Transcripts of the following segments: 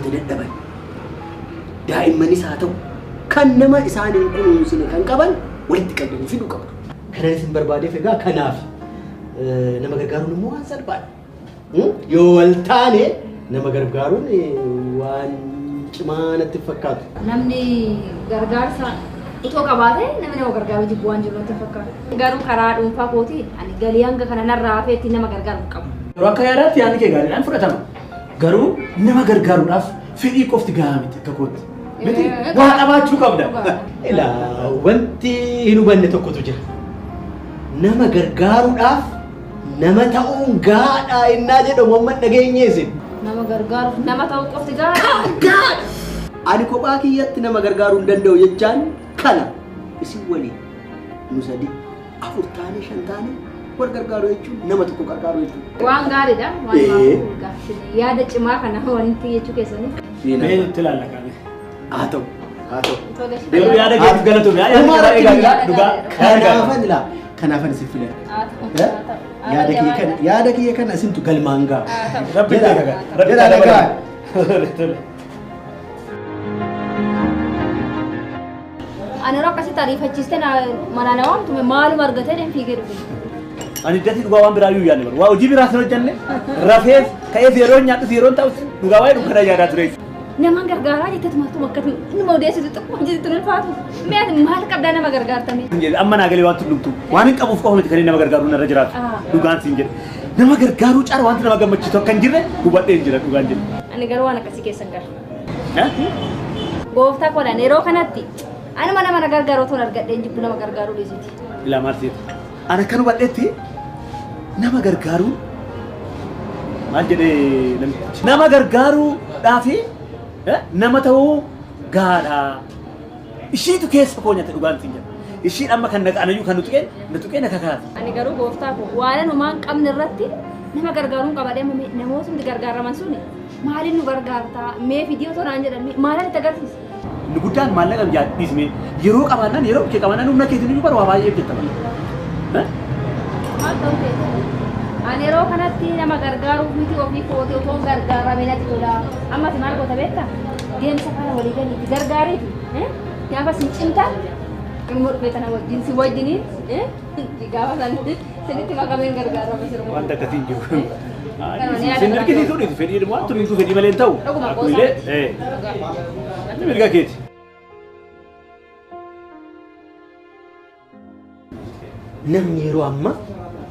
Namoota dadhaban daa'immanis haa ta'u kan nama isaaniin kunuunsine kan qaban walitti qabdanii fiduu qabdu. Kanan isin barbaadeef egaa kanaaf nama gargaaruun immoo waan salphaadha. Yoo wal taane nama gargaaruun waan cimaa natti fakkaatu. Namni gargaarsa utoo qabaate namni nama gargaaru jibbu waan jiru natti fakkaatu. Garuu karaa dhuunfaa kootiin ani galii hanga kana narraa hafeetti nama gargaaru qabu. Yeroo akka yaadaatti yaadni kee gaariidhaan fudhatama. Garuu nama gargaaruudhaaf fedhii qofti gahaa miti akka kootti. Miti waa qabaachuu qabda. Ilaa wanti hin hubanne tokkotu jira. Nama gargaaruudhaaf nama ta'uun gahaadha innaa jedhamu amma dhageenye isin. Nama gargaaruuf nama ta'uu qofti gahaadha. Gahaadha! Ani kophaa kiyyatti nama gargaaruu hin danda'u jechaan kana isin waliin nu 3 4 taane 5 taane wal gargaaru jechuun nama tokko gargaaru jechuudha. Waan gaariidha. Waan gaariidha. Yaada cimaa kana wanti jechuu keessanii. Mee nutti ilaalla qabe. Haa ta'u. Haa ta'u. Yeroo yaada keetiif galatoome. Yaada kee gaariidha. Dhugaa. Kanaafan ilaa. Kanaafan isin filadha. Yaada kiyya kana isintu galmaan ga'a. Rabbi dhagaa. Rabbi dhagaa. Ani yeroo akkasitti ariifachiiste mana na waamtu maaluma argatee deem fiigee dhufe. Ani iddatti dhugaa waan biraa iyyuu yaadne bara. Waa hojii biraas hin hojjenne rafeef ka'eef yeroo nyaadhus yeroo ta'us dhugaa waa'ee dukkana yaadaa ture. Namaan gargaaraa jettee tumatuma akkati nama odeessitu xiqqoo hojjetu ulfaatu. Mee ati maal qabdaa nama gargaartame? Amma naa galee waan tullumtu waan hin qabuuf qofa miti kan nama gargaaru narra jiraatu. Dhugaan siin jedhe. Nama gargaaruu caala wanti nama gammachiisu akka hin jirre hubadhee hin jira dhugaan jedhe. Ani garuu waan akkasii keessan gara. Gooftaa koodhaan yeroo kanatti anuma nama na gargaaru otoo argadhee hin jibbu nama gargaaruu dhiisiti. Ilaa maal seeta? Ani akkan hubadheetti nama gargaaruu maal jedhee namichi? Nama gargaaruudhaafi nama ta'uu gahaadha. Ishiitu keessa koo nyaate dhugaan siin jedha. Ishiin amma kan anayyuu kan nu tuqee na kakaase. Ani garuu gooftaa koo waan anumaan qabne irratti nama gargaaruun qabadhee namootni gargaaraman suni maaliin nu gargaartaa mee fidii otoo naan jedhan maalaan itti agarsiisa? Inni guddaan maallaqa dhiisme yeroo qabaannaan yeroo kee qabaannaan humna keetiin iyyuu bara waa baay'ee hojjetta bara. Maal ta'uu keessa? Ani yeroo kanatti nama gargaaruuf miti ofii kootii otoo gargaarame natti tola. Amma ati maal goota beektaa? Deemsa kana walii galiitti gargaariiti. Gaafa sin cimtan immoo dhufee kana wajjin si wajjiniin gaafa san sinitti makameen gargaarama sirba. Wanta akkasii hin jiru. Sin dirqisiisuu dhiisu fedhii waan turiisu fedhii malee hin ta'u. Dhuguma qoosaa. Inni mirga keeti. Namni yeroo ammaa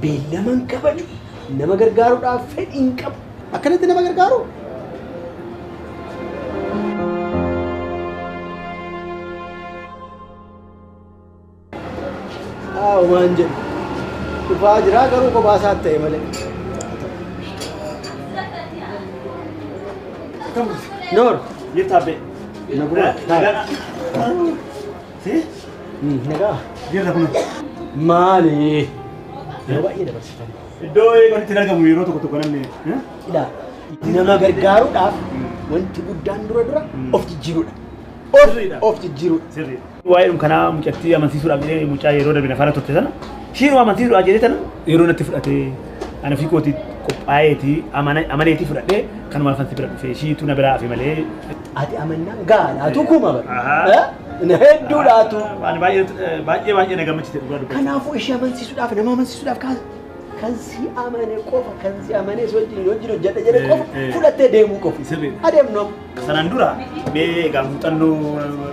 beellama hin kabaju nama gargaaruudhaaf fedhii hin qabu. Akkanatti nama gargaaru? Haa waan jedhu. Dhufaa jira garuu kophaa isaatti ta'e malee. Noor. Jirta abbee. Naguma. Si? Nagaa. Jirta kun. Maali? Yeroo baay'ee dabarsitan. Iddoo eeganitti hin argamu yeroo tokko tokko namni. Ilaa nama gargaaruudhaaf wanti guddaan dura dura of jijjiiruudha. Of jijjiiruudha. Sirriidha. Waa'ee kanaa mucattii amansiisuudhaaf jedhee mucaa yeroo darbe nafaana turte sana ishiin amansiisuudhaaf jedhee sana yeroo natti fudhatee ana fi kootii qophaa'eetii amaneetii fudhadhee kanuma afaan si bira dhufee ishiitu na biraa hafe malee. Ati amannaan gaadhaatu kuma bara. Hedduudhaatu. Waan baay'ee baay'ee na gammachiise dhugaa dubbata. Kanaafuu ishee amansiisuudhaaf nama amansiisuudhaaf kan si amane qofa kan si amane si wajjin wajjin hojjedha jedhe qofa fudhattee deemuu qofa. Adeemnu amma. Sanaan dura mee egaa muuxannoo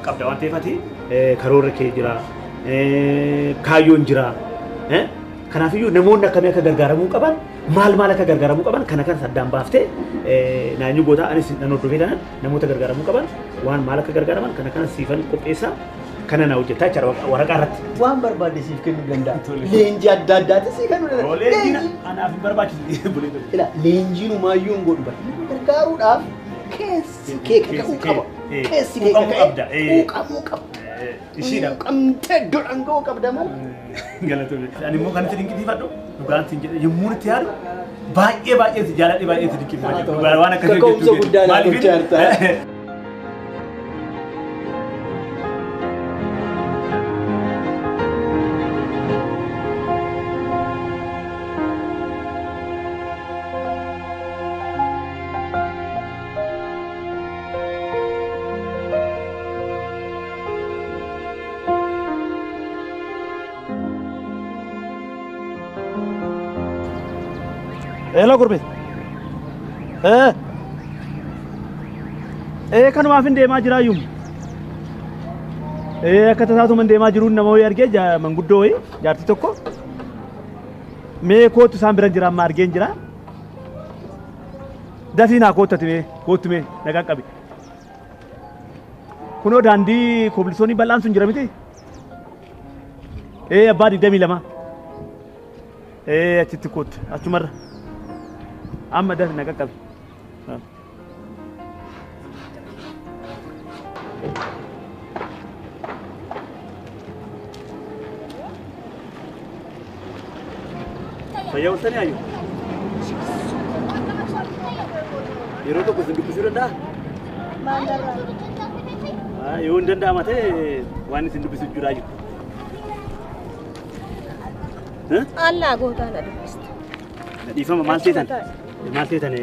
qabda waan ta'eef ati karoorri kee jira kaayyoon jira. Kanaafiyyuu namoonni akkamii akka gargaaramuu qaban maal maal akka gargaaramuu qaban kana kan saddaan baaftee naannoo goota anis nan hordofee tanan namoota gargaaramuu qaban waan maal akka gargaaraman kana kana siifan qopheessaa kana na hojjetaa jechaadha waraqaa irratti. Waan barbaadde siif kennuu danda'a. Leenjii adda addaati sii kennuu danda'a. Leenjiin anaaf hin barbaachisu. Ilaa leenjiin humaayyuu hin godhu bara. Gargaaruudhaaf keessi kee kaka'uu qaba. Keessi kee kaka'ee quuqamuu qaba. Ishiidha. Quuqamtee duraan ga'uu qabda malee. Galatoomne. Ani immoo kan itti dinqisiifadhu dhugaan siin jedhe yommuu itti yaadu baay'ee baay'ee si jaaladhe baay'ee si dinqisiifadhu. Dhugaan waan akkasii hojjechuu keetii. Kaka'umsa guddaa naa tolchee jirta. Hello Gurmeet. Kanumaaf hin deemaa jiraayyuu. Akka tasaatuma hin deemaa jiruun nama wayii argee manguddoo wayii jaartii tokko. Mee kootu isaan bira jira amma argeen jira. Dafii naa koottati mee koottu mee nagaa qabi. Kunoo daandii kobilisoonii bal'aan sun jira miti? Abbaa 22. Achitti koottu achumarra. Amma dafi nagaa qabi. Fayyaa ooltanii ayyu? Yeroo tokko isin dubbisuu danda'a? Yoo hin danda'ama ta'e waan isin dubbisuuf jiraa jiru. Allaa gootaa na dubbista. Dhiifama maal seetan? Maal seetan?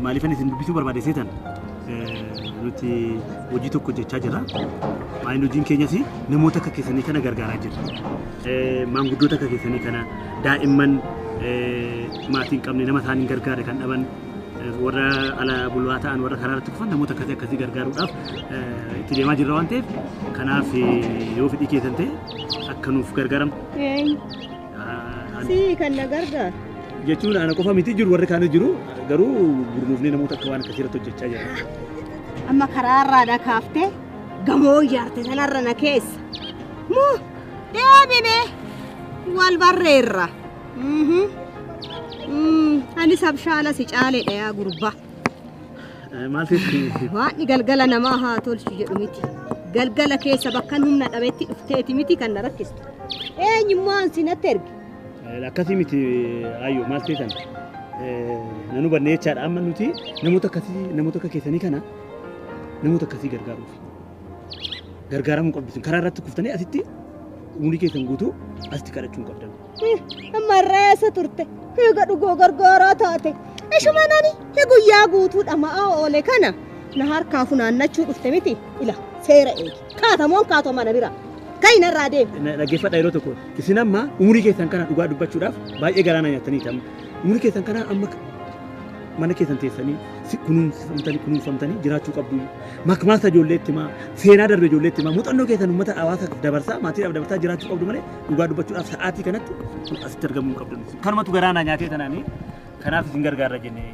Maaliifan isin dubbisuu barbaade seetan? Nuti hojii tokko hojjechaa jirra. Maaliin hojiin keenyas namoota akka keessanii kana gargaaraa jirra. Maanguddoota akka keessanii kana daa'imman maatii hin qabne nama isaanii hin gargaarre kan dhaban warra ala bulwaa ta'an warra karaa irratti kufan namoota akkasii akkasii gargaaruudhaaf itti deemaa jirra waan ta'eef kanaaf yoo fedhii keessan ta'e akka nuuf gargaaramtu. Sii kan na gargaaru. Jechuun ana qofa miti jiru warri kaanis jiru garuu gurmuufnee namoota akka waan akkasii irratti hojjechaa jirra. Amma karaarraa na kaaftee gamoo ijaarte sanarra na keessa. Moo deebine wal barreerra. Ani sabshaala si caaleedha yaa gurbaa. Maal ta'eef? Waaqni galgala namaa haa tolchu jedhu miti. Galgala keessa bakka humna dhabetti dhufteeti miti kan na rakkistu. Eenyummaan si natti erge? Akkasii miti ayyo maal ta'eetan? Nan hubanne jechaadha amma nuti namoota akkasii namoota akka keessanii kana namoota akkasii gargaaruuf. Gargaaramuu qabdu. Karaa irratti kuftanii asitti umurii keessan guutuu asitti kadhachuu hin qabdan. Amma irraa turte. Eega dhugoo gargaaraa taate. Ishuma nani guyyaa guutuu dhama'aa oole kana na harkaa funaannachuu dhufte miti. Ila seera eegi. Kaatamoon kaatoo mana bira. Kayi narraa deemi. Dhaggeeffadha yeroo tokko. Isin amma umurii keessan kana dhugaa dubbachuudhaaf baay'ee garaa na nyaattanii amma. Umurii keessan kana amma mana keessan teessanii kunuunfamtanii jiraachuu qabdu. Makmaasa ijoolleetti himaa, seenaa darbe ijoolleetti himaa, muuxannoo keessan uummata hawaasaaf dabarsaa, maatiidhaaf dabarsaa jiraachuu qabdu malee dhugaa dubbachuudhaaf sa'aatii kanatti asitti argamuu hin qabdu. Kanumatu garaa na nyaatee tanaanii kanaaf isin gargaarra jennee.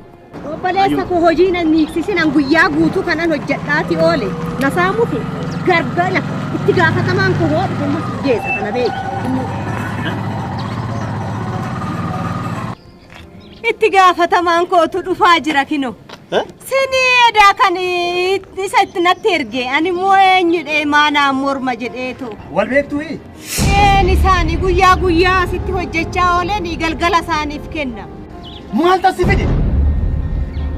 Obboleessa koo hojii nan miiksisinan guyyaa guutuu kanan hojjedhaati oole. Na saamuufi gargala itti gaafatamaan koo hoo dhufu geessa kana beeki. Itti gaafatamaan kootu dhufaa jira kino. Sinii edaa kan isa itti natti erge ani immoo eenyudhee maanaan morma jedheetu. Wal beektuu? Een isaanii guyyaa guyyaa asitti hojjechaa ooleen galgala isaaniif kenna. Maal taasi fide?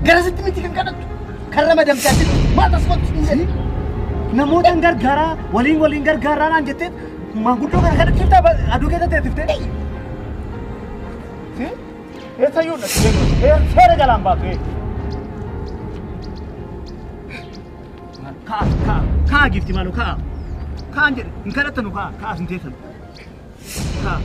Garasitti miti kan kadhattu. Kan ramadamte asitti maal taasi kottu hin jedhin? Namoota hin gargaaraa waliin waliin gargaaraa naan jettee maanguddoo kana kadhachiiftaa aduu keessa teessiftee? Eessayyuu seera jalaan baatu. Ka'a ka'a ka'a gifti maaloo ka'a. Ka'an jedhe hin kadhattanu ka'a ka'a sin teessan. Ka'a.